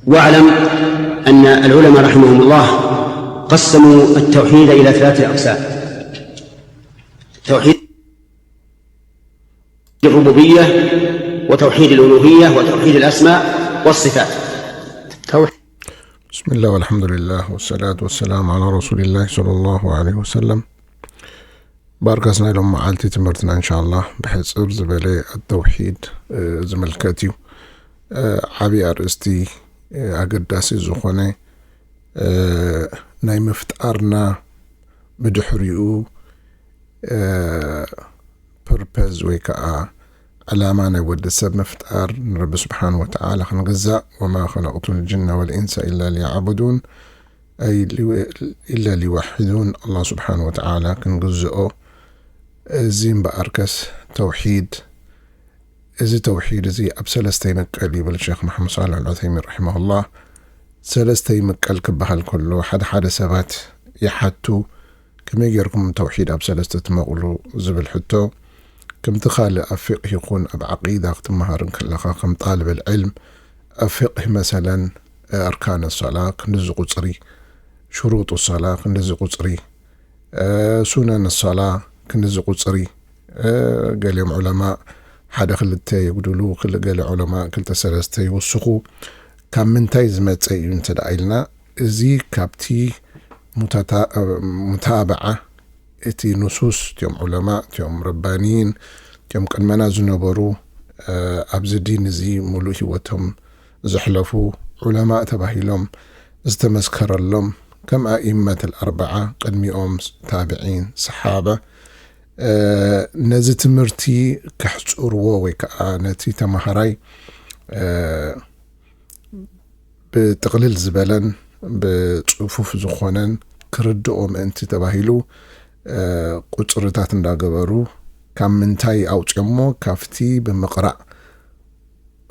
واعلم أن العلماء رحمهم الله قسموا التوحيد إلى ثلاثة أقسام: توحيد الربوبية، وتوحيد الألوهية، وتوحيد الأسماء والصفات. بسم الله والحمد لله والصلاة والسلام على رسول الله صلى الله عليه وسلم. ባርካስ ናይ ሎም መዓልቲ ትምህርትና እንሻላ ብሕፅር ዝበለ ተውሒድ ዝምልከት እዩ። ዓብዪ ኣርእስቲ፣ ኣገዳሲ ዝኾነ፣ ናይ ምፍጣርና ብድሕሪኡ ፐርፐዝ ወይ ከዓ ዕላማ ናይ ወዲ ሰብ ምፍጣር ንረቢ ስብሓን ወተዓላ ክንግዛእ፣ ወማ ኸለቅቱ ልጅነ ወልኢንሰ ኢላ ሊያዕቡዱን፣ ኢላ ሊዋሕዱን፣ ኣላ ስብሓን ወተዓላ ክንግዝኦ። እዚ እምበኣርከስ ተውሒድ፣ እዚ ተውሒድ እዚ ኣብ ሰለስተ ይምቀል ይብል ሸክ መሓመድ ሳልሕ ኣልዑተይሚን ረሒመሁላህ። ሰለስተ ይምቀል ክበሃል ከሎ ሓደ ሓደ ሰባት ይሓቱ፣ ከመይ ጌርኩም ተውሒድ ኣብ ሰለስተ ትመቕሉ ዝብል ሕቶ። ከምቲ ካልእ ኣብ ፊቕህ ይኹን ኣብ ዓቂዳ ክትመሃር እንከለኻ ከም ጣልበል ዕልም ኣብ ፊቕህ መሰለን ኣርካን ሰላ ክንድዚ ቁፅሪ፣ ሽሩጡ ሰላ ክንድዚ ቁፅሪ፣ ሱነን ሰላ ክንድዚ ቁፅሪ፣ ገሊኦም ዑለማ ሓደ ክልተ የጉድሉ፣ ገለ ዑለማ ክልተ ሰለስተ ይውስኹ። ካብ ምንታይ ዝመፀ እዩ እንተ ደኣ ኢልና፣ እዚ ካብቲ ሙታታ-፣ ሙታበዓ እቲ ኑሱስ፣ እቲኦም ዑለማ፣ እቲኦም ረባንይን፣ እቲኦም ቅድመና ዝነበሩ፣ ኣብዚ ዲን እዚ ሙሉእ ህይወቶም ዘሕለፉ ዑለማ ተባሂሎም ዝተመስከረሎም፣ ከም ኣኢመት ኣልኣርበዓ፣ ቅድሚኦም ታብዒን፣ ሰሓባ፣ ነዚ ትምህርቲ ከሕፅርዎ ወይ ከዓ ነቲ ተምሃራይ ብጥቕልል ዝበለን ብፅፉፍ ዝኾነን ክርድኦ ምእንቲ ተባሂሉ፣ ቁፅርታት እንዳገበሩ ካብ ምንታይ ኣውፅኦሞ፣ ካብቲ ብምቕራእ፣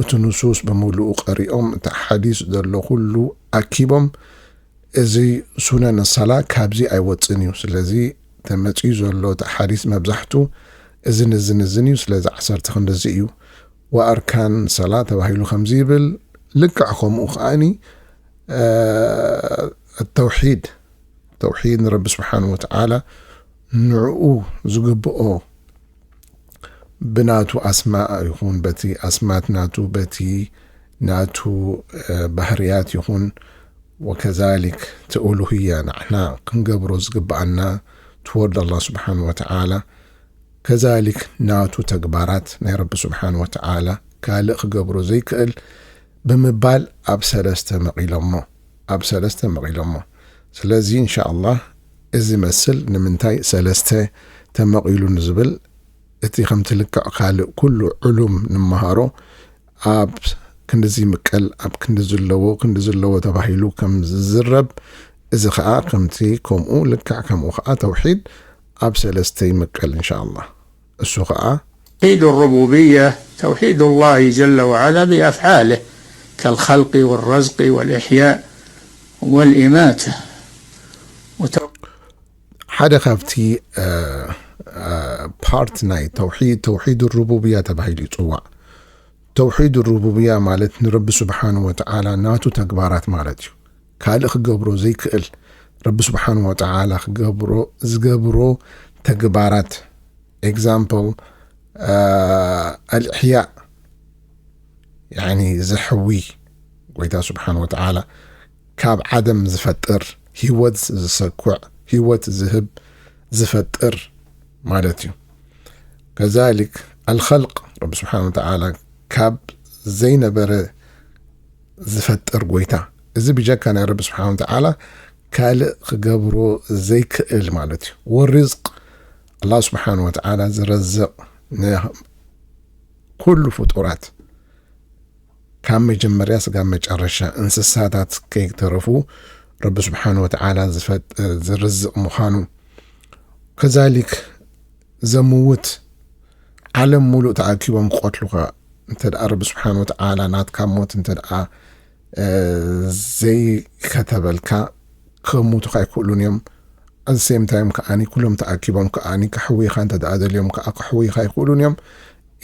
እቲ ኑሱስ ብምሉኡ ቀሪኦም፣ እቲ ሓዲስ ዘሎ ኩሉ ኣኪቦም፣ እዚ ሱነን ሰላ ካብዚ ኣይወፅን እዩ። ስለዚ ተመፅዩ ዘሎ እቲ ሓዲስ መብዛሕቱ እዝን እዝን እዝን እዩ። ስለዚ ዓሰርተ ክንድዚ እዩ። ወኣርካን ሰላ ተባሂሉ ከምዚ ይብል። ልክዕ ከምኡ ከዓኒ፣ እ፣ ተውሒድ፣ ተውሒድ ንረቢ ስብሓን ወተዓላ ንዕኡ ዝግብኦ ብናቱ ኣስማእ ይኹን በቲ ኣስማት ናቱ፣ በቲ ናቱ፣ እ፣ ባህርያት ይኹን፣ ወከዛሊክ እቲ ኡሉህያ ንሕና ክንገብሮ ዝግብኣና ትወርድ ኣላ ስብሓን ወተዓላ፣ ከዛሊክ ናቱ ተግባራት ናይ ረቢ ስብሓን ወተዓላ ካልእ ክገብሮ ዘይክእል ብምባል ኣብ ሰለስተ መቒሎሞ፣ ኣብ ሰለስተ መቒሎሞ። ስለዚ እንሻ ኣላህ እዚ መስል ንምንታይ ሰለስተ ተመቒሉ ንዝብል፣ እቲ ከምቲ ልክዕ ካልእ ኩሉ ዕሉም ንመሃሮ ኣብ ክንዲ ዝምቀል፣ ኣብ ክንዲ ዘለዎ፣ ክንዲ ዘለዎ ተባሂሉ ከም ዝዝረብ፣ እዚ ኸዓ ከምቲ ከምኡ፣ ልክዕ ከምኡ ኸዓ ተውሒድ ኣብ ሰለስተ ይምቀል እንሻ ኣላህ። እሱ ኸዓ توحيد الربوبية توحيد الله جل وعلا بأفعاله كالخلق والرزق والإحياء والإماتة. وتو- ሓደ ካብቲ፣ እ፣ እ፣ ፓርት ናይ ተውሒድ፣ ተውሒድ ሩቡብያ ተባሂሉ ይፅዋዕ። ተውሒድ ሩቡብያ ማለት ንረቢ ስብሓን ወተዓላ ናቱ ተግባራት ማለት እዩ። ካልእ ክገብሮ ዘይክእል፣ ረቢ ስብሓን ወተዓላ ክገብሮ፣ ዝገብሮ ተግባራት። ኤግዛምፕል፣ እ፣ ኣልእሕያእ፣ ያኒ ዘሕዊ፣ ጎይታ ስብሓን ወተዓላ ካብ ዓደም ዝፈጥር፣ ህይወት ዝሰኩዕ፣ ህይወት ዝህብ፣ ዝፈጥር ማለት እዩ። ከዛሊክ ኣልኸልቅ፣ ረቢ ስብሓን ወተዓላ ካብ ዘይነበረ ዝፈጥር ጎይታ። እዚ ብጀካ ናይ ረቢ ስብሓን ወተዓላ ካልእ ክገብሮ ዘይክእል ማለት እዩ። ወርዝቅ፣ ኣላህ ስብሓን ወተዓላ ዝረዝቕ ን-፣ ኩሉ ፍጡራት፣ ካብ መጀመርያ ስጋብ መጨረሻ እንስሳታት ከይተረፉ ረቢ ስብሓን ወተዓላ ዝፈጥ-፣ ዝርዝቕ ምዃኑ፣ ከዛሊክ ዘምውት፣ ዓለም ሙሉእ ተኣኪቦም ክቐትሉኻ እንተ ደኣ ረቢ ስብሓን ወተዓላ ናትካ ሞት እንተ ደኣ፣ እ፣ ዘይከተበልካ፣ ከሙቱኻ ኣይክእሉን እዮም። ኣት ሴም ታይም ከዓኒ ኩሎም ተኣኪቦም ከዓኒ ከሕውይኻ እንተ ደኣ ደልዮም ከዓ ከሕውይኻ ኣይክእሉን እዮም።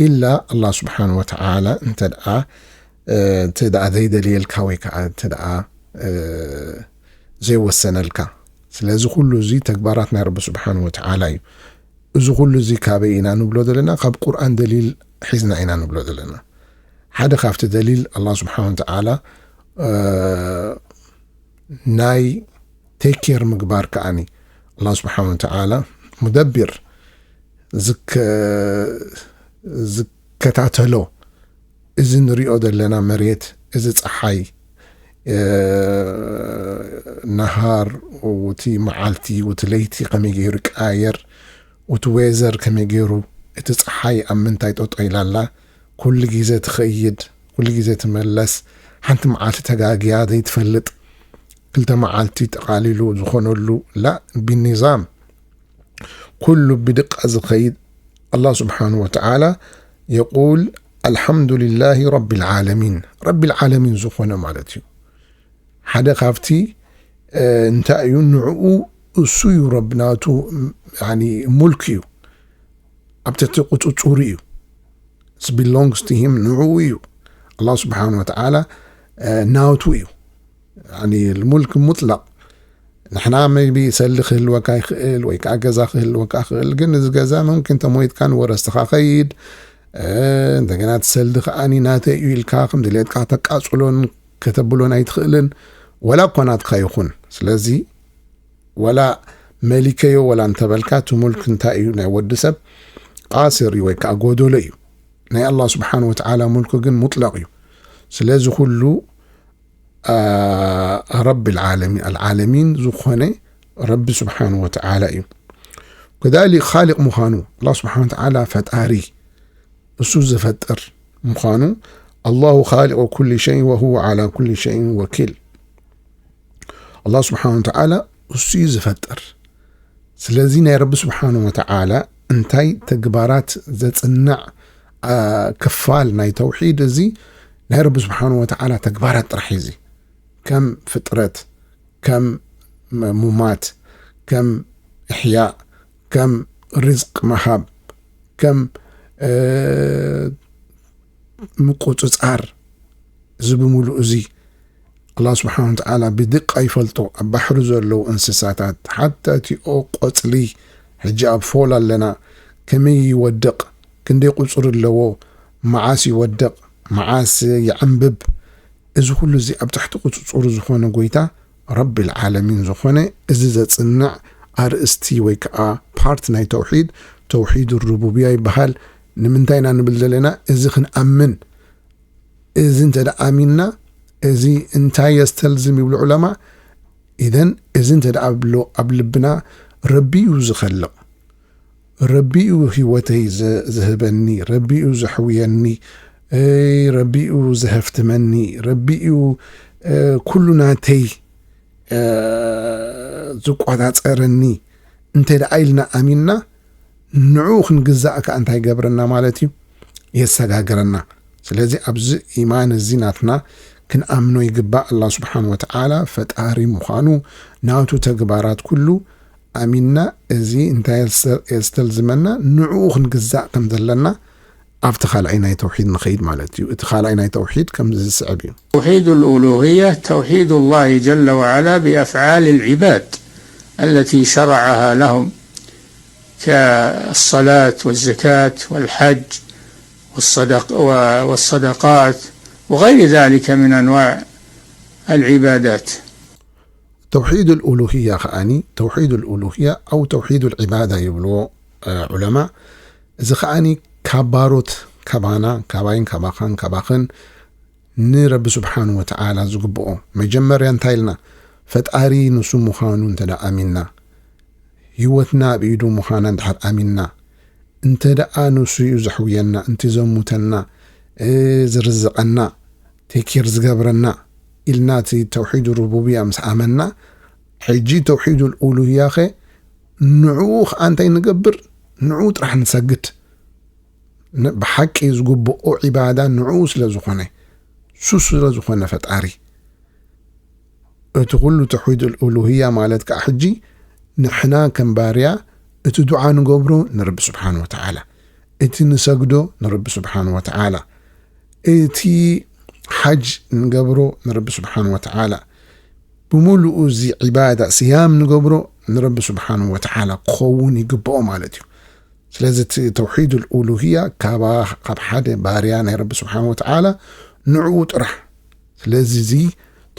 ኢላ ኣላህ ስብሓን ወተዓላ እንተ ደኣ፣ እንተ ደኣ ዘይደልየልካ ወይ ከዓ እንተ ደኣ ዘይወሰነልካ። ስለዚ ኩሉ እዚ ተግባራት ናይ ረቢ ስብሓን ወተዓላ እዩ። እዚ ኩሉ እዚ ካበይ ኢና ንብሎ ዘለና? ካብ ቁርኣን ደሊል ሒዝና ኢና ንብሎ ዘለና። ሓደ ካብቲ ደሊል ኣላ ስብሓን ወተዓላ ናይ ቴክ ኬር ምግባር ከኣኒ ኣላ ስብሓን ወተዓላ ሙደቢር ዝከታተሎ እዚ ንሪኦ ዘለና መሬት፣ እዚ ፀሓይ፣ ነሃር፣ እቲ መዓልቲ፣ እቲ ለይቲ ከመይ ገይሩ ይቀያየር፣ እቲ ዌዘር ከመይ ገይሩ፣ እቲ ፀሓይ ኣብ ምንታይ ጠጦ ኢላላ፣ ኩሉ ግዜ ትኸይድ፣ ኩሉ ግዜ ትመለስ፣ ሓንቲ መዓልቲ ተጋግያ ዘይትፈልጥ፣ ክልተ መዓልቲ ጠቓሊሉ ዝኾነሉ ላ፣ ብኒዛም ኩሉ ብድቃ ዝኸይድ ኣላህ ስብሓንሁ ወተዓላ የቁል ኣልሓምዱሊላሂ ረቢል ዓለሚን። ረቢል ዓለሚን ዝኾነ ማለት እዩ። ሓደ ካብቲ እንታይ እዩ ንዕኡ እሱ እዩ ረቢ ናቱ ሙልክ እዩ። ኣብ ትሕቲ ቁፅፁሩ እዩ። ቢሎንግስ ቱ ሂም ንዕኡ እዩ። ኣላህ ስብሓንሁ ወተዓላ ናቱ እዩ። ሙልክ ሙጥለቅ። ንሕና መይቢ ሰልዲ ክህልወካ ይኽእል ወይ ከዓ ገዛ ክህልወካ ይኽእል። ግን እዚ ገዛ መምኪን ተሞይትካ ንወረስትኻ ኸይድ እንደገና እቲ ሰልዲ ከዓኒ ናተይ እዩ ኢልካ ከም ድሌትካ ከተቃፅሎን ከተብሎን ኣይትኽእልን። ወላ እኳ ናትካ ይኹን። ስለዚ ወላ መሊከዮ ወላ እንተበልካ እቲ ሙልክ እንታይ እዩ ናይ ወዲ ሰብ ቃስር እዩ ወይ ከዓ ጎደሎ እዩ። ናይ ኣላህ ስብሓን ወተዓላ ሙልኩ ግን ሙጥለቅ እዩ። ስለዚ ኩሉ ረቢ ልዓለሚን ኣልዓለሚን ዝኾነ ረቢ ስብሓን ወተዓላ እዩ። ከዛሊክ ካሊቅ ምዃኑ ኣላህ ስብሓን ወተዓላ ፈጣሪ እሱ ዝፈጥር ምዃኑ ኣላሁ ካሊቁ ኩሊ ሸይን ወሁወ ዓላ ኩሊ ሸይን ወኪል። ኣላህ ስብሓን ወተዓላ እሱ እዩ ዝፈጥር። ስለዚ ናይ ረቢ ስብሓን ወተዓላ እንታይ ተግባራት ዘጽንዕ ክፋል ናይ ተውሒድ እዚ ናይ ረቢ ስብሓን ወተዓላ ተግባራት ጥራሕ እዚ ከም ፍጥረት፣ ከም ሙማት፣ ከም እሕያእ፣ ከም ርዝቅ መሃብ፣ ከም ምቁጽጻር እዚ ብምሉእ እዚ ኣላህ ስብሓን ወተዓላ ብድቃ ይፈልጦ። ኣብ ባሕሪ ዘለዉ እንስሳታት ሓታ እቲኦ ቆጽሊ ሕጂ ኣብ ፎል ኣለና ከመይ ይወድቕ ክንደይ ቁጽሪ ኣለዎ መዓስ ይወድቕ መዓስ ይዕንብብ እዚ ኩሉ እዚ ኣብ ትሕቲ ቁጽጽሩ ዝኾነ ጎይታ ረቢ ልዓለሚን ዝኾነ እዚ ዘጽንዕ ኣርእስቲ ወይ ከዓ ፓርት ናይ ተውሒድ ተውሒድ ሩቡብያ ይበሃል። ንምንታይ ኢና ንብል ዘለና እዚ ክንኣምን እዚ እንተ ደኣ ኣሚንና እዚ እንታይ የስተልዝም ይብሉ ዑለማ። ኢዘን እዚ እንተ ደኣ ብሎ ኣብ ልብና ረቢ እዩ ዝኸልቕ ረቢ እዩ ህይወተይ ዝህበኒ ረቢ እዩ ዘሕውየኒ ረቢ እዩ ዘሀፍትመኒ ረቢ እዩ ኩሉ ናተይ ዝቆጻጸረኒ እንተ ደኣ ኢልና ኣሚንና ንዑ ክንግዛእ ከኣ እንታይ ገብረና ማለት እዩ የሰጋግረና። ስለዚ ኣብዚ ኢማን እዚ ናትና ክንኣምኖ ይግባእ ኣላህ ስብሓን ወተዓላ ፈጣሪ ምዃኑ ናቱ ተግባራት ኩሉ ኣሚንና እዚ እንታይ የስተልዝመና ንዕኡ ክንግዛእ ከም ዘለና ኣብቲ ካልኣይ ናይ ተውሒድ ንኸይድ ማለት እዩ። እቲ ካልኣይ ናይ ተውሒድ ከምዚ ዝስዕብ እዩ። توحيد الألوهية توحيد الله جل وعلا بأفعال العباد التي شرعها لهم كالصلاة والزكاة والحج والصدق والصدقات وغير ذلك من أنواع العبادات. ተውሒድ ልኡሉህያ ከኣኒ ተውሒድ ልኡሉህያ ኣው ተውሒድ ልዕባዳ ይብልዎ ዑለማ። እዚ ከኣኒ ካብ ባሮት ካባና ካባይን ካባኻን ካባኽን ንረቢ ስብሓን ወተዓላ ዝግብኦ መጀመርያ እንታይ ኢልና ፈጣሪ ንሱ ምዃኑ እንተ ኣሚንና ህይወትና ኣብ ኢዱ ምዃና እንድሕር ኣሚንና እንተ ደኣ ንሱ እዩ ዘሕውየና፣ እንቲ ዘሙተና፣ ዝርዝቐና፣ ቴኪር ዝገብረና ኢልና እቲ ተውሒድ ሩቡብያ ምስ ኣመና፣ ሕጂ ተውሒድ ኡሉህያ ኸ ንዕኡ ኸኣ እንታይ ንገብር? ንዕኡ ጥራሕ ንሰግድ። ብሓቂ ዝግብኦ ዒባዳ ንዕኡ ስለ ዝኾነ፣ እሱ ስለ ዝኾነ ፈጣሪ። እቲ ኩሉ ተውሒድ ኡሉህያ ማለት ከኣ ሕጂ ንሕና ከም ባርያ እቲ ዱዓ ንገብሮ ንረቢ ስብሓን ወተዓላ፣ እቲ ንሰግዶ ንረቢ ስብሓን ወተዓላ፣ እቲ ሓጅ ንገብሮ ንረቢ ስብሓን ወተዓላ፣ ብምሉኡ እዚ ዒባዳ ስያም ንገብሮ ንረቢ ስብሓን ወተዓላ ክኸውን ይግብኦ ማለት እዩ። ስለዚ እቲ ተውሒድ ልኡሉህያ ካብ ሓደ ባርያ ናይ ረቢ ስብሓን ወተዓላ ንዕኡ ጥራሕ። ስለዚ እዚ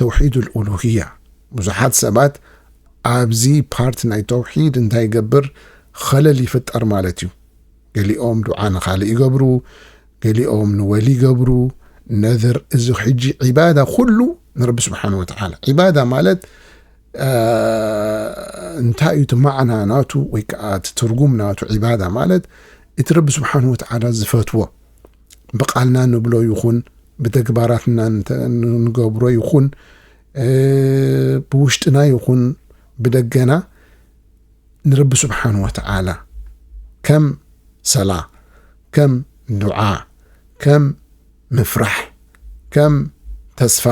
ተውሒድ ልኡሉህያ ብዙሓት ሰባት ኣብዚ ፓርት ናይ ተውሒድ እንታይ ይገብር፣ ኸለል ይፍጠር ማለት እዩ። ገሊኦም ዱዓ ንኻልእ ይገብሩ፣ ገሊኦም ንወሊ ይገብሩ። ነዝር እዚ ሕጂ ዒባዳ ኩሉ ንረቢ ስብሓን ወተዓላ። ዒባዳ ማለት እንታይ እዩ እቲ ማዕና ናቱ ወይ ከዓ እቲ ትርጉም ናቱ? ዒባዳ ማለት እቲ ረቢ ስብሓን ወተዓላ ዝፈትዎ፣ ብቃልና ንብሎ ይኹን ብተግባራትና ንገብሮ ይኹን ብውሽጥና ይኹን ብደገና ንረቢ ስብሓን ወተዓላ ከም ሰላ፣ ከም ዱዓ፣ ከም ምፍራሕ፣ ከም ተስፋ፣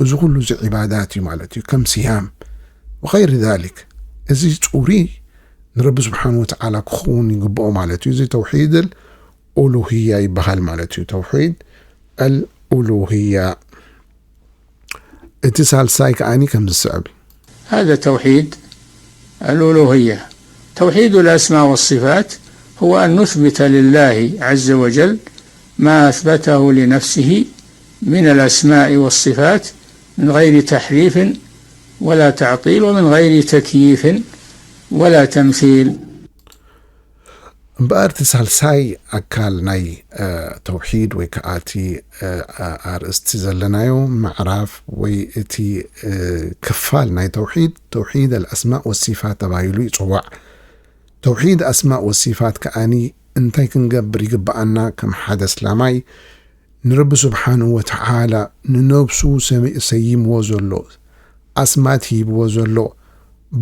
እዚ ኩሉ እዚ ዒባዳት እዩ ማለት እዩ። ከም ስያም ወኸይሪ ዛሊክ፣ እዚ ፅሩይ ንረቢ ስብሓን ወተዓላ ክኸውን ይግብኦ ማለት እዩ። እዚ ተውሒድ ኣልኡሉህያ ይበሃል ማለት እዩ። ተውሒድ ኣልኡሉህያ። እቲ ሳልሳይ ከዓኒ ከም ዝስዕብ። هذا توحيد الألوهية. توحيد الأسماء والصفات هو أن نثبت لله عز وجل ما أثبته لنفسه من الأسماء والصفات من غير تحريف ولا تعطيل ومن غير تكييف ولا تمثيل. እምበኣር እቲ ሳልሳይ ኣካል ናይ ተውሒድ ወይ ከዓ እቲ ኣርእስቲ ዘለናዮ ምዕራፍ ወይ እቲ ክፋል ናይ ተውሒድ፣ ተውሒድ ኣልኣስማእ ወሲፋት ተባሂሉ ይፅዋዕ። ተውሒድ ኣስማእ ወሲፋት ከዓኒ እንታይ ክንገብር ይግብኣና? ከም ሓደ እስላማይ ንረቢ ስብሓን ወተዓላ ንነብሱ ሰይምዎ ዘሎ፣ ኣስማት ሂብዎ ዘሎ፣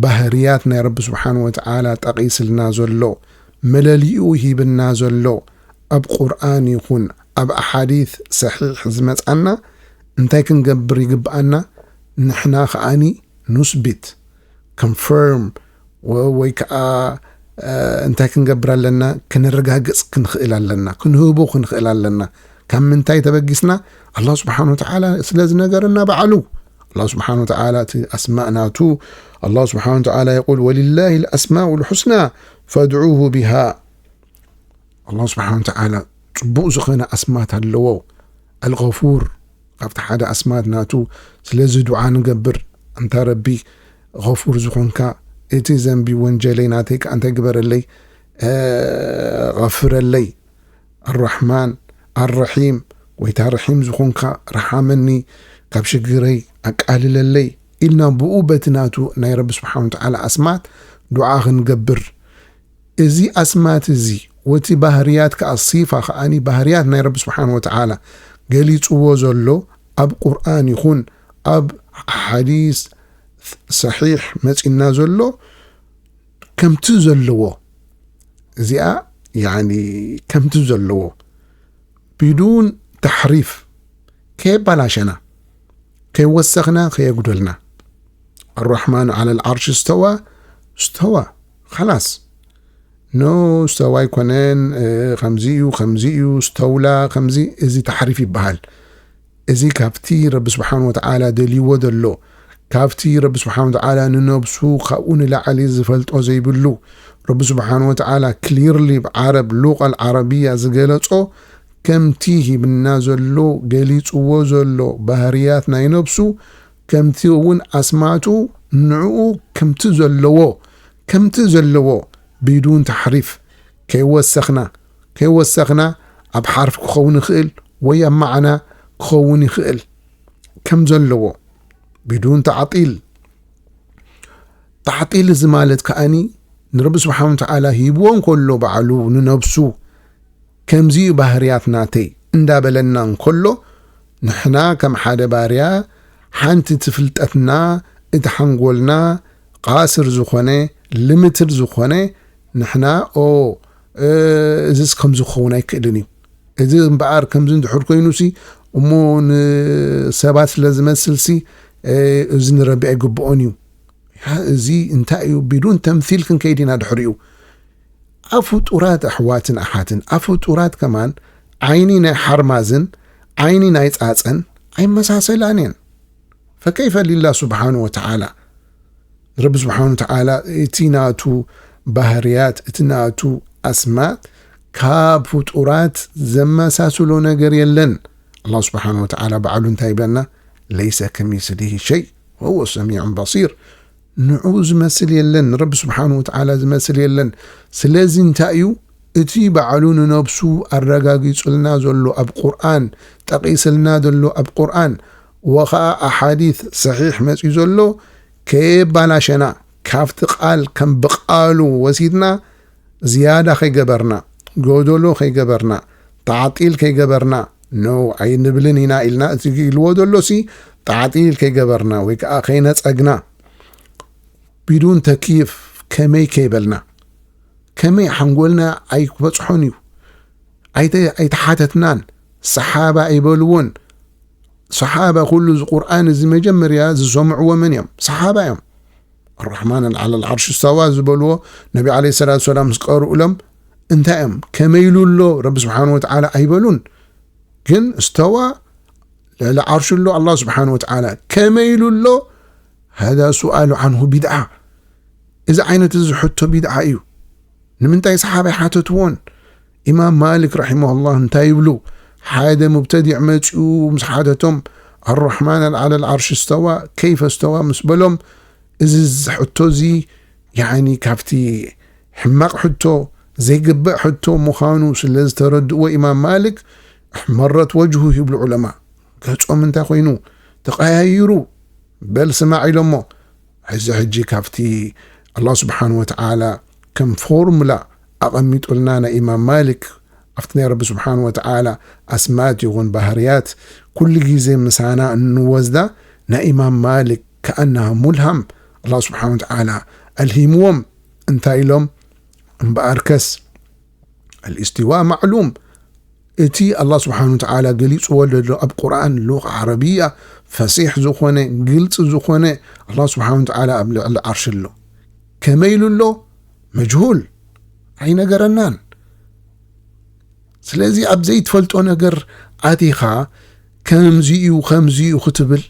ባህርያት ናይ ረቢ ስብሓን ወተዓላ ጠቒስልና ዘሎ፣ መለሊኡ ሂብና ዘሎ፣ ኣብ ቁርኣን ይኹን ኣብ ኣሓዲት ሰሒሕ ዝመጻና እንታይ ክንገብር ይግብኣና? ንሕና ከዓኒ ኑስቢት፣ ኮንፈርም፣ ወይ ከዓ እንታይ ክንገብር ኣለና? ክነረጋግጽ ክንኽእል ኣለና፣ ክንህቦ ክንኽእል ኣለና። ካብ ምንታይ ተበጊስና? ኣላህ ስብሓን ወተዓላ ስለ ዝነገረና ባዕሉ። ኣላህ ስብሓን ወተዓላ እቲ ኣስማእ ናቱ፣ ኣላህ ስብሓን ወተዓላ የቁል ወሊላሂ ልኣስማኡ ልሑስና ፈድዑሁ ቢሃ። ኣላህ ስብሓን ወተዓላ ጽቡቕ ዝኾነ ኣስማት ኣለዎ። ኣልغፉር ካብቲ ሓደ ኣስማት ናቱ። ስለዚ ዱዓ ንገብር፣ ኣንታ ረቢ غፉር ዝኾንካ፣ እቲ ዘንቢ ወንጀለይ ናተይ ከኣ እንታይ ግበረለይ፣ غፍረለይ። ኣራሕማን ኣራሒም፣ ጎይታ ርሒም ዝኾንካ ርሓመኒ፣ ካብ ሽግረይ ኣቃልለለይ ኢልና ብኡ በቲ ናቱ ናይ ረቢ ስብሓን ወተዓላ ኣስማት ዱዓ ክንገብር። እዚ ኣስማት እዚ ወቲ ባህርያት ከኣ ሲፋ ከኣኒ ባህርያት ናይ ረቢ ስብሓን ወተዓላ ገሊጽዎ ዘሎ ኣብ ቁርኣን ይኹን ኣብ ሓዲስ ሰሒሕ መጺና ዘሎ ከምቲ ዘለዎ፣ እዚኣ ያኒ ከምቲ ዘለዎ ቢዱን ተሕሪፍ ከየባላሸና ከይወሰኽና ከየጉደልና። ኣራሕማን ዓለል ዓርሽ እስተዋ እስተዋ ኸላስ ኖ እስተዋ ኣይኮነን። ከምዚ እዩ ከምዚ እዩ እስተውላ ከምዚ፣ እዚ ተሕሪፍ ይበሃል። እዚ ካብቲ ረቢ ስብሓን ወተዓላ ደልይዎ ዘሎ፣ ካብቲ ረቢ ስብሓን ወተዓላ ንነብሱ ካብኡ ንላዕሊ ዝፈልጦ ዘይብሉ፣ ረቢ ስብሓን ወተዓላ ክሊርሊ ብዓረብ ሉቃ ኣልዓረብያ ዝገለጾ ከምቲ ሂብና ዘሎ ገሊጽዎ ዘሎ ባህርያት ናይ ነብሱ ከምቲ እውን ኣስማቱ ንዕኡ ከምቲ ዘለዎ ከምቲ ዘለዎ ቢዱን ተሕሪፍ ከይወሰኽና ከይወሰኽና ኣብ ሓርፍ ክኸውን ይኽእል ወይ ኣብ ማዕና ክኸውን ይኽእል ከም ዘለዎ ቢዱን ተዓጢል። ተዓጢል እዚ ማለት ከኣኒ ንረቢ ስብሓን ወተዓላ ሂብዎ እንከሎ ባዕሉ ንነብሱ ከምዚ እዩ ባህርያት ናተይ እንዳበለና እንከሎ ንሕና ከም ሓደ ባርያ ሓንቲ ትፍልጠትና እቲ ሓንጎልና ቃስር ዝኾነ ልምትድ ዝኾነ ንሕና ኦ እዚስ ከምዚ ክኸውን ኣይክእልን እዩ። እዚ እምበኣር ከምዚ እንድሕር ኮይኑሲ እሞ ንሰባት ስለ ዝመስልሲ እዚ ንረቢ ኣይግብኦን እዩ። እዚ እንታይ እዩ? ቢዱን ተምሲል ክንከይድ ኢና ድሕሪኡ። ኣብ ፍጡራት ኣሕዋትን ኣሓትን፣ ኣብ ፍጡራት ከማን ዓይኒ ናይ ሓርማዝን ዓይኒ ናይ ጻጸን ኣይመሳሰላን እየን። ፈከይፈ ሊላ ስብሓን ወተዓላ፣ ረቢ ስብሓን ወተዓላ እቲ ናቱ ባህርያት፣ እቲ ናቱ ኣስማት ካብ ፍጡራት ዘመሳስሎ ነገር የለን። ኣላህ ስብሓን ወተዓላ ባዕሉ እንታይ ይብለና? ለይሰ ከሚስሊሂ ሸይ ወሁወ ሰሚዑን በሲር። ንዑ ዝመስል የለን፣ ንረቢ ስብሓን ወተዓላ ዝመስል የለን። ስለዚ እንታይ እዩ እቲ ባዕሉ ንነብሱ ኣረጋጊጹልና ዘሎ ኣብ ቁርኣን፣ ጠቒስልና ዘሎ ኣብ ቁርኣን፣ ወኸዓ ኣሓዲት ሰሒሕ መጺኡ ዘሎ፣ ከየባላሸና፣ ካብቲ ቃል ከም ብቓሉ ወሲድና፣ ዝያዳ ከይገበርና፣ ጎደሎ ከይገበርና፣ ተዓጢል ከይገበርና፣ ኖ ኣይንብልን ኢና ኢልና፣ እቲ ኢልዎ ዘሎ ሲ ተዓጢል ከይገበርና ወይ ከኣ ከይነጸግና፣ ቢዱን ተክይፍ ከመይ ከይበልና፣ ከመይ ሓንጎልና ኣይክበጽሖን እዩ። ኣይተ-፣ ኣይተሓተትናን። ሰሓባ ኣይበልዎን። ሰሓባ ኩሉ እዚ ቁርኣን እዚ መጀመርያ ዝሰምዕዎ መን እዮም? ሰሓባ እዮም። ኣራሕማን ዓለል ዓርሽ እስተዋ ዝበልዎ ነቢ ዓለይሂ ሰላቱ ሰላም ምስ ቀርኡሎም እንታይ እዮም? ከመይ ኢሉ ኣሎ ረቢ ስብሓን ወተዓላ ኣይበሉን። ግን እስተዋ ልዕሊ ዓርሹ ኣሎ ኣላህ ስብሓን ወተዓላ። ከመይ ኢሉ ኣሎ? ሃዛ ሱኣሉ ዓንሁ ቢድዓ። እዚ ዓይነት እዚ ሕቶ ቢድዓ እዩ። ንምንታይ ሰሓባ ኣይሓተትዎን? ኢማም ማሊክ ረሒመሁላህ እንታይ ይብሉ? ሓደ ሙብተዲዕ መጺኡ ምስ ሓተቶም፣ ኣራሕማን ዓለል ዓርሽ እስተዋ፣ ከይፈ እስተዋ ምስ በሎም፣ እዚ ሕቶ እዚ ያዕኒ ካብቲ ሕማቕ ሕቶ፣ ዘይግባእ ሕቶ ምዃኑ ስለ ዝተረድእዎ ኢማም ማሊክ፣ ኣሕመረት ወጅሁ ይብሉ ዑለማ። ገጾም እንታይ ኮይኑ? ተቐያይሩ። በል ስማዕ ኢሎሞ። እዚ ሕጂ ካብቲ ኣላህ ስብሓን ወተዓላ ከም ፎርሙላ ኣቐሚጡልና ናይ ኢማም ማሊክ ኣብቲ ናይ ረቢ ስብሓን ወተዓላ ኣስማት ይኹን ባህርያት ኩሉ ግዜ ምሳና እንወስዳ ናይ ኢማም ማሊክ ከኣና ሙልሃም ኣላህ ስብሓን ወተዓላ ኣልሂምዎም እንታይ ኢሎም? እምበኣርከስ ኣልእስቲዋ ማዕሉም፣ እቲ ኣላህ ስብሓን ወተዓላ ገሊጽዎ ዘሎ ኣብ ቁርኣን ሉቕ ዓረብያ ፈሲሕ ዝኾነ ግልጽ ዝኾነ ኣላህ ስብሓን ወተዓላ ኣብ ልዕሊ ዓርሽ ኣሎ። ከመይ ኢሉ ኣሎ? መጅሁል፣ ኣይነገረናን። ስለዚ ኣብ ዘይትፈልጦ ነገር ኣቲኻ ከምዚ እዩ ከምዚ እዩ ክትብል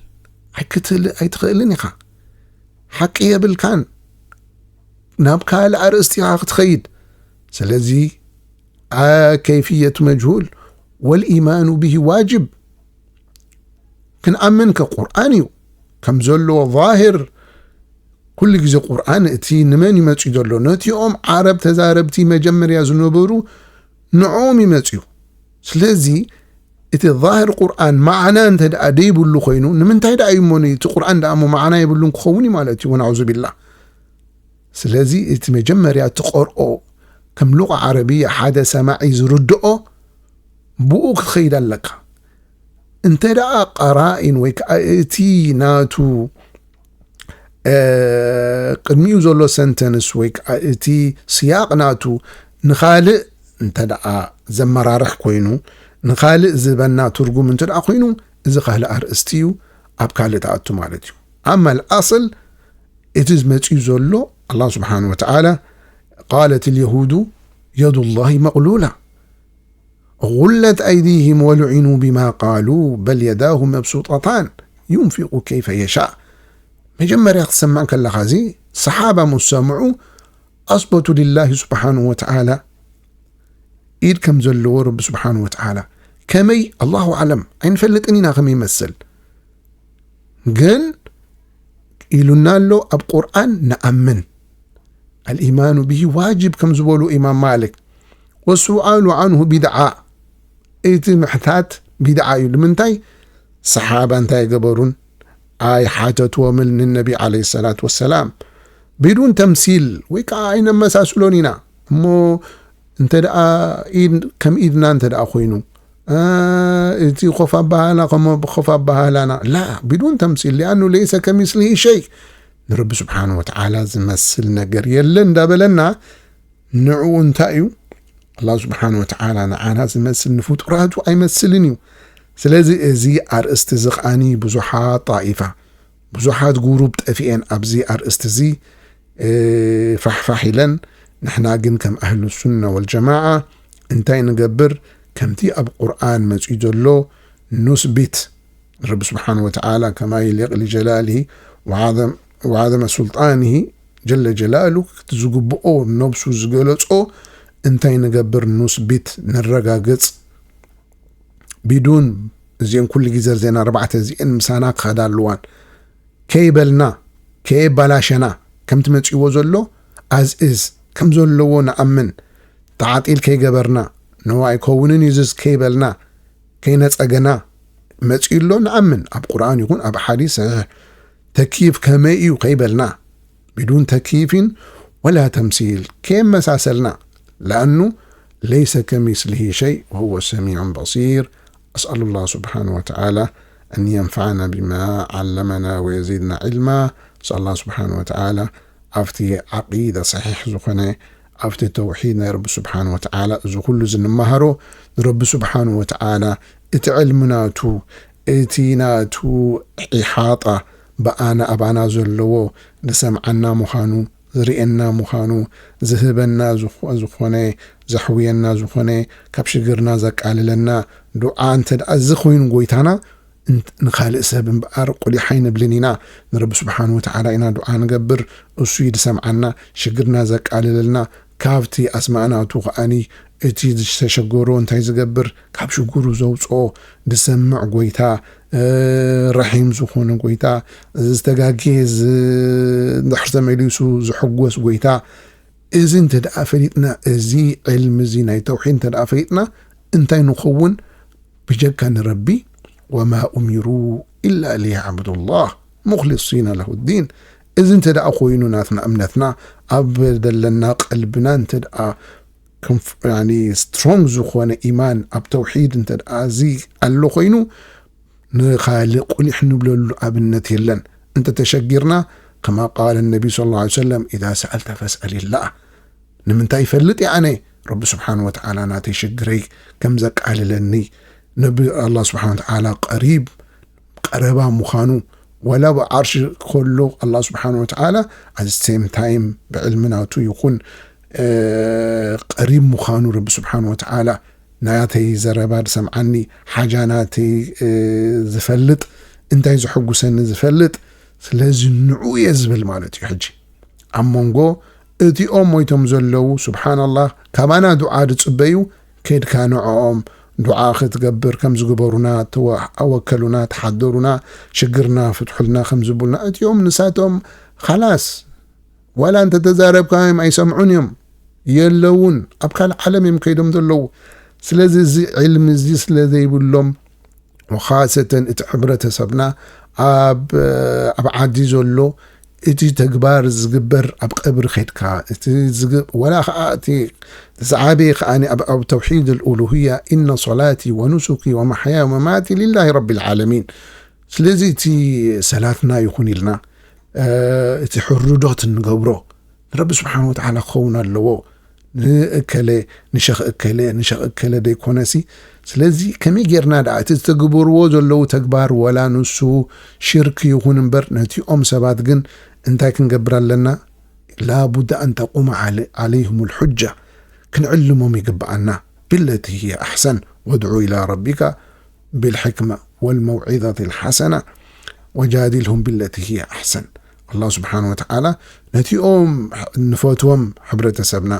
ኣይክትል-፣ ኣይትኽእልን ኢኻ። ሓቂ የብልካን። ናብ ካልእ ኣርእስቲ ኢኻ ክትኸይድ። ስለዚ አ-፣ ከይፍየት መጅሁል ወልኢማኑ ብሂ ዋጅብ። ክንኣምን ከ ቁርኣን እዩ ከም ዘሎ ዛሂር። ኩሉ ግዜ ቁርኣን እቲ ንመን ይመጽእ ዘሎ? ነቲኦም ዓረብ ተዛረብቲ መጀመርያ ዝነበሩ ንዕኦም ይመጽእ እዩ። ስለዚ እቲ ዛሂር ቁርኣን ማዕና እንተ ደኣ ደይብሉ ኮይኑ ንምንታይ ደኣ እዩ እሞ እቲ ቁርኣን ደኣ እሞ ማዕና የብሉን ክኸውን እዩ ማለት እዩ። ወናዑዙ ቢላህ። ስለዚ እቲ መጀመርያ ትቐርኦ ከም ሉቓ ዓረብያ ሓደ ሰማዒ ዝርድኦ ብኡ ክትኸይድ ኣለካ። እንተ ደኣ ቀራኢን ወይ ከዓ እቲ ናቱ እ፣ ቅድሚኡ ዘሎ ሰንተንስ ወይ ከዓ እቲ ስያቕ ናቱ ንኻልእ እንተ ደኣ ዘመራርሕ ኮይኑ፣ ንኻልእ ዝበና ትርጉም እንተ ደኣ ኮይኑ፣ እዚ ካልእ ኣርእስቲ እዩ፣ ኣብ ካልእ ትኣቱ ማለት እዩ። ኣማ ኣልኣስል እቲ ዝመጽኡ ዘሎ ኣላህ ስብሓን ወተዓላ ቃለት ልየሁዱ የዱላሂ መቕሉላ غلت أيديهم ولعنوا بما قالوا بل يداه مبسوطتان ينفق كيف يشاء። መጀመርያ ክትሰምዕ ከለኻ እዚ ሰሓባ ምስ ሰምዑ ኣስበቱ ሊላሂ ስብሓንሁ ወተዓላ ኢድ ከም ዘለዎ ረቢ ስብሓንሁ ወተዓላ ከመይ ኣላሁ ኣዕለም ኣይንፈልጥን ኢና ከመይ ይመስል ግን ኢሉና ኣሎ ኣብ ቁርኣን ንኣምን። ኣልኢማኑ ብሂ ዋጅብ ከም ዝበሉ ኢማም ማሊክ ወሱኣሉ ዓንሁ ቢድዓ፣ እቲ ምሕታት ቢድዓ እዩ። ንምንታይ ሰሓባ እንታይ ገበሩን ኣይሓተትዎምን ንነቢ ዓለይሂ ሰላት ወሰላም። ቢዱን ተምሲል ወይ ከዓ ኣይነመሳስሎን ኢና እሞ እንተ ደኣ ኢድ ከም ኢድና እንተ ደኣ ኮይኑ እ፣ እቲ ኮፍ ኣባሃላ ከም ኮፍ ኣባሃላና ላ ቢዱን ተምሲል ሊኣኑ ለይሰ ከሚስሊሂ ሸይ ንረቢ ስብሓን ወተዓላ ዝመስል ነገር የለ እንዳበለና ንዕኡ እንታይ እዩ ኣላህ ስብሓን ወተዓላ ንዓና ዝመስል ንፍጡራቱ ኣይመስልን እዩ። ስለዚ እዚ ኣርእስቲ እዚ ኸዓኒ ብዙሓት ጣኢፋ ብዙሓት ጉሩብ ጠፊኤን ኣብዚ ኣርእስቲ እዚ እ፣ ፋሕፋሕ ኢለን። ንሕና ግን ከም ኣህሉ ሱና ወልጀማዓ እንታይ ንገብር? ከምቲ ኣብ ቁርኣን መጺኡ ዘሎ ኑስቢት ንረቢ ስብሓን ወተዓላ ከማ ይሊቕ ሊጀላሊ ወዓዘመ ሱልጣንሂ ጀለ ጀላሉ፣ እቲ ዝግብኦ ነብሱ ዝገለጾ እንታይ ንገብር? ኑስቢት፣ ነረጋግጽ። ቢዱን እዚአን ኩሉ ግዜ እዘን ኣርባዕተ እዚአን ምሳና ክኸዳ ኣለዋን። ከይበልና፣ ከየባላሸና፣ ከምቲ መጺእዎ ዘሎ ኣዝእዝ ከም ዘለዎ ንኣምን። ተዓጢል ከይገበርና፣ ነዋ ኣይከውንን እዩ ዝዝ ከይበልና፣ ከይነጸገና፣ መጺኡ ኣሎ ንኣምን። ኣብ ቁርኣን ይኹን ኣብ ሓዲስ ሰሒሕ ተክይፍ ከመይ እዩ ከይበልና፣ ቢዱን ተክይፊን ወላ ተምሲል ከየመሳሰልና። ለኣኑ ለይሰ ከሚስሊሂ ሸይ ወሁወ ሰሚዑን በሲር። أسأل الله سبحانه وتعالى أن ينفعنا بما علمنا ويزيدنا علما. أسأل الله سبحانه وتعالى ኣብቲ ዓቂዳ ሰሒሕ ዝኾነ፣ ኣብቲ ተውሒድ ናይ ረቢ ስብሓን ወተዓላ፣ እዚ ኩሉ ዝንመሃሮ ንረቢ ስብሓን ወተዓላ፣ እቲ ዕልሚ ናቱ፣ እቲ ናቱ ኢሓጣ ብኣና፣ ኣባና ዘለዎ፣ ዝሰምዓና ምዃኑ፣ ዝርእየና ምዃኑ፣ ዝህበና ዝኾ-፣ ዝኾነ፣ ዘሕውየና ዝኾነ፣ ካብ ሽግርና ዘቃልለና ዱዓ እንተ ደኣ እዚ ኮይኑ ጎይታና፣ እንት-፣ ንኻልእ ሰብ እምበኣር ቁሊሕ ኣይንብልን ኢና። ንረቢ ስብሓን ወተዓላ ኢና ዱዓ ንገብር፣ እሱ እዩ ዝሰምዓና፣ ሽግርና ዘቃልለልና። ካብቲ ኣስማእናቱ ከኣኒ እቲ ዝተሸገሮ እንታይ ዝገብር፣ ካብ ሽግሩ ዘውፅኦ፣ ዝሰምዕ ጎይታ፣ እ፣ ረሒም ዝኾነ ጎይታ፣ ዝተጋግየ ዝ-፣ እንድሕር ተመሊሱ ዝሕጎስ ጎይታ። እዚ እንተ ደኣ ፈሊጥና፣ እዚ ዕልሚ እዚ ናይ ተውሒድ እንተ ደኣ ፈሊጥና፣ እንታይ ንኸውን? ብጀካ ንረቢ፣ ወማ ኡሚሩ ኢላ ሊያዕቡዱላህ ሙኽሊሲነ ለሁ ዲን። እዚ እንተ ደኣ ኮይኑ ናትና እምነትና ኣብ ዘለና ቀልብና እንተ ደኣ ክንፍ-፣ ያኒ ስትሮንግ ዝኾነ ኢማን ኣብ ተውሒድ እንተ ደኣ እዚ ኣሎ ኮይኑ ንኻልእ ቁሊሕ ንብለሉ ኣብነት የለን። እንተ ተሸጊርና ከማ ቃለ ነቢ ሰለላሁ ዐለይሂ ወሰለም፣ ኢዛ ሰኣልተ ፈስኣሊላህ። ንምንታይ ይፈልጥ እየ ኣነ ረቢ ስብሓን ወተዓላ ናተይ ሽግረይ ከም ዘቃልለኒ። ነቢ ኣላህ ስብሓን ወተዓላ ቀሪብ፣ ቀረባ ምዃኑ፣ ወላ ብዓርሺ ከሎ ኣላህ ስብሓን ወተዓላ፣ at the same time ብዕልሚ ናቱ ይኹን፣ እ፣ ቀሪብ ምዃኑ ረቢ ስብሓን ወተዓላ ናተይ ዘረባ ዝሰምዓኒ፣ ሓጃ ናተይ፣ እ፣ ዝፈልጥ፣ እንታይ ዘሐጉሰኒ ዝፈልጥ፣ ስለዚ ንዑ እየ ዝብል ማለት እዩ። ሕጂ ኣብ መንጎ እቲኦም ሞይቶም ዘለዉ፣ ስብሓንላህ፣ ካባና ዱዓ ዝጽበዩ፣ ከድካ ንዕኦም ዱዓ ክትገብር ከም ዝግበሩና፣ ተወ-፣ ኣወከሉና፣ ተሓደሩና፣ ሽግርና ፍትሑልና ከም ዝብሉና፣ እቲኦም ንሳቶም ኻላስ፣ ዋላ እንተ ተዛረብካዮም ኣይሰምዑን እዮም፣ የለውን፣ ኣብ ካልእ ዓለም እዮም ከይዶም ዘለዉ። ስለዚ እዚ ዕልሚ እዚ ስለ ዘይብሎም፣ ወኻሰተን እቲ ሕብረተሰብና ኣብ፣ ኣብ ዓዲ ዘሎ እቲ ተግባር ዝግበር ኣብ ቀብሪ ከድካ፣ እቲ ዝግ-፣ ወላ ኸዓ እቲ ዝዓበየ ኸዓ ኣብ፣ ኣብ ተውሒድ ኣልኡሉህያ፣ "ኢነ ሶላቲ ወኑሱኪ ወመሕያየ ወመማቲ ሊላሂ ረቢል ዓለሚን።" ስለዚ እቲ ሰላትና ይኹን ኢልና፣ እ፣ እቲ ሕርዶት እንገብሮ ንረቢ ስብሓን ወተዓላ ክኸውን ኣለዎ። ንእከለ፣ ንሸኽ እከለ፣ ንሸኽ እከለ ደይኮነሲ። ስለዚ ከመይ ጌርና ደኣ እቲ ዝተግብርዎ ዘለዉ ተግባር ወላ ንሱ ሽርክ ይኹን እምበር ነቲኦም ሰባት ግን እንታይ ክንገብር ኣለና? ላቡዳ ኣን ተቁመ ዓለ-፣ ዓለይሁም ልሑጃ። ክንዕልሞም ይግብኣና። ብለቲ ህየ ኣሕሰን ወድዑ ኢላ ረቢካ ብልሕክማ ወልመውዒዘት ልሓሰና ወጃዲልሁም ብለቲ ህየ ኣሕሰን። ኣላህ ስብሓን ወተዓላ ነቲኦም ንፈትዎም ሕብረተሰብና፣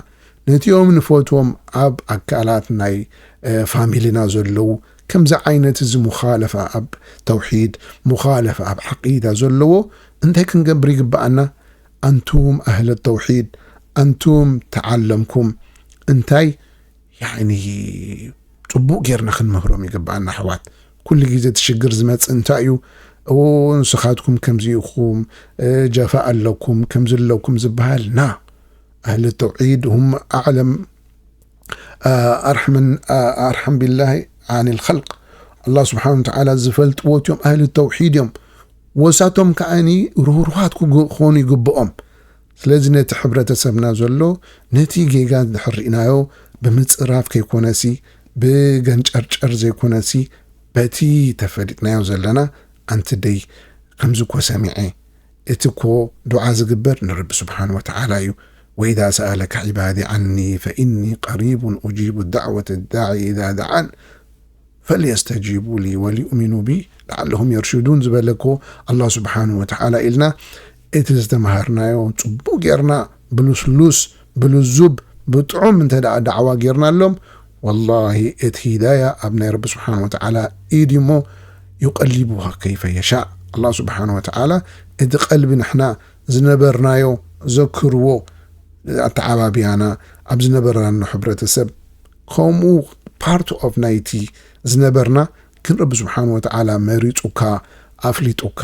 ነቲኦም ንፈትዎም ኣብ ኣካላት ናይ፣ እ፣ ፋሚሊና ዘለዉ ከምዚ ዓይነት እዚ ሙኻለፋ ኣብ ተውሒድ፣ ሙኻለፋ ኣብ ዓቂዳ ዘለዎ እንታይ ክንገብር ይግብኣና? ኣንቱም ኣህለ ተውሒድ፣ ኣንቱም ተዓለምኩም እንታይ ያኒ ጽቡቕ ጌርና ክንምህሮም ይግብኣና ኣሕዋት። ኩሉ ግዜ እቲ ሽግር ዝመጽእ እንታይ እዩ? ኦ፣ ንስኻትኩም ከምዚ ኢኹም፣ እ፣ ጀፋ ኣለኩም፣ ከምዚ ኣለኩም ዝበሃል ና። ኣህሊ ተውሒድ ሁም ኣዕለም፣ እ፣ ኣርሐምን፣ እ፣ ኣርሐም ቢላሂ ዓኒል ኸልቅ። ኣላህ ስብሓን ወተዓላ ዝፈልጥዎ እቲኦም ኣህሊ ተውሒድ እዮም። ወሳቶም ከኣኒ ርህሩሃት ክኾኑ ይግብኦም። ስለዚ ነቲ ሕብረተሰብና ዘሎ ነቲ ጌጋ እንድሕር ርኢናዮ ብምጽራፍ ከይኮነሲ፣ ብገንጨርጨር ዘይኮነሲ፣ በቲ ተፈሊጥናዮ ዘለና ኣንቲ ደይ ከምዚ እኮ ሰሚዐ፣ እቲ እኮ ዱዓ ዝግበር ንረቢ ስብሓን ወተዓላ እዩ። "ወኢዛ ሰኣለካ ዒባዲ ዓኒ ፈኢኒ ቀሪቡን ኡጂቡ ዳዕወተ ዳዒ ኢዛ ደዓን" فليستجيبوا لي وليؤمنوا بي لعلهم يرشدون ዝበለኮ ኣላህ ስብሓን ወተዓላ ኢልና እቲ ዝተምሃርናዮ ጽቡቕ ጌርና ብልስሉስ ብልዙብ ብጥዑም እንተ ደኣ ዳዕዋ ጌርናሎም ወላሂ እቲ ሂዳያ ኣብ ናይ ረቢ ስብሓን ወተዓላ ኢድ እሞ ዩቀሊቡሃ ከይፈ የሻእ ኣላህ ስብሓን ወተዓላ እቲ ቀልቢ ንሕና ዝነበርናዮ ዘክርዎ ኣተዓባብያና ኣብ ዝነበረና ሕብረተሰብ ከምኡ ፓርት ኦፍ ናይቲ ዝነበርና ግን ረቢ ስብሓን ወተዓላ መሪፁካ ኣፍሊጡካ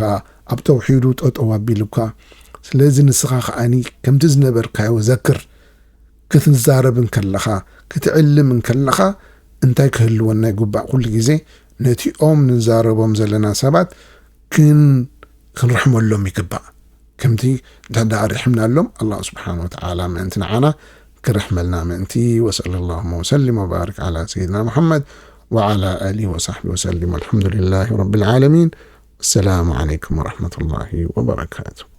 ኣብ ተውሒዱ ጠጠው ኣቢሉካ ስለዚ ንስኻ ከዓኒ ከምቲ ዝነበርካዮ ዘክር ክትዛረብ እንከለኻ ክትዕልም እንከለኻ እንታይ ክህልወና ይግባእ ኩሉ ግዜ ነቲኦም ንዛረቦም ዘለና ሰባት ክን ክንርሕመሎም ይግባእ ከምቲ እንተ ደኣ ርሕምናሎም ኣላህ ስብሓን ወተዓላ ምእንቲ ንዓና ክርሕመልና ምእንቲ ወሰለ ላሁመ ወሰሊም ወባርክ ዓላ ሰይድና ሙሐመድ وعلى آله وصحبه وسلم والحمد لله رب العالمين السلام عليكم ورحمة الله وبركاته